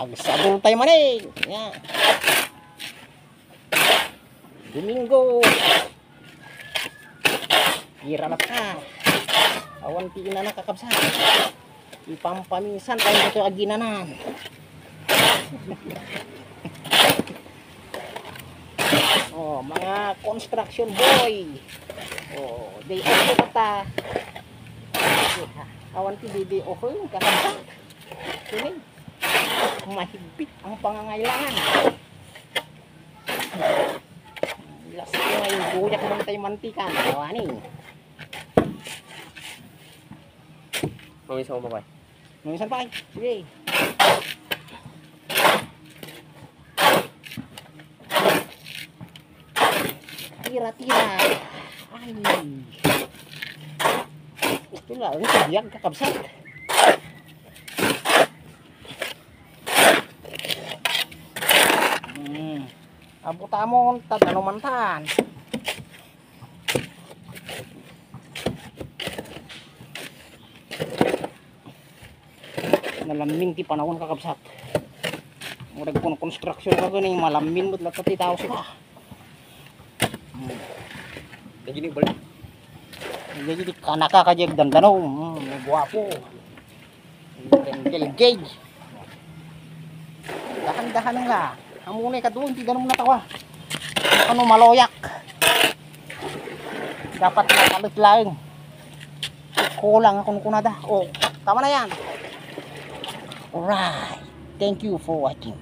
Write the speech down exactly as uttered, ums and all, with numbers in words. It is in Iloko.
Agsadultay manen. Ya. Domingo. Ira latta. Awan ti inana, kakabsat. Ipampaminsan tayo dito aginanan. Oh, mga construction boy. Oh, day off ko kata. Awan ti day off ko, kakabsat. Kini. Mahigpit ang pangangailangan. Last ko nga yung guyak ng tay mantika. Awa ni. Mamisan mo pa, eh. Mamisan pa, eh. Sige. Tira, tira. Ay. Ito na, ang biyag, kakabsat. Hmm. Abuta mo, tadanuman tan. Nalamming ti panawon, kakabsat. Murag kun construction ka gani, malammin mo latta ti tao sila. Hmm. Lagi ni balik. Lagi di kanaka ka jeg dandano. Hmm, guwapo. Tengkel gay. Dahan-dahan nga. Amo na ikaduang ti danum na tawa. Ano, maloyak. Dapat makalit lang. Kulang akong kunada. Oh, tama na yan. Alright. Thank you for watching.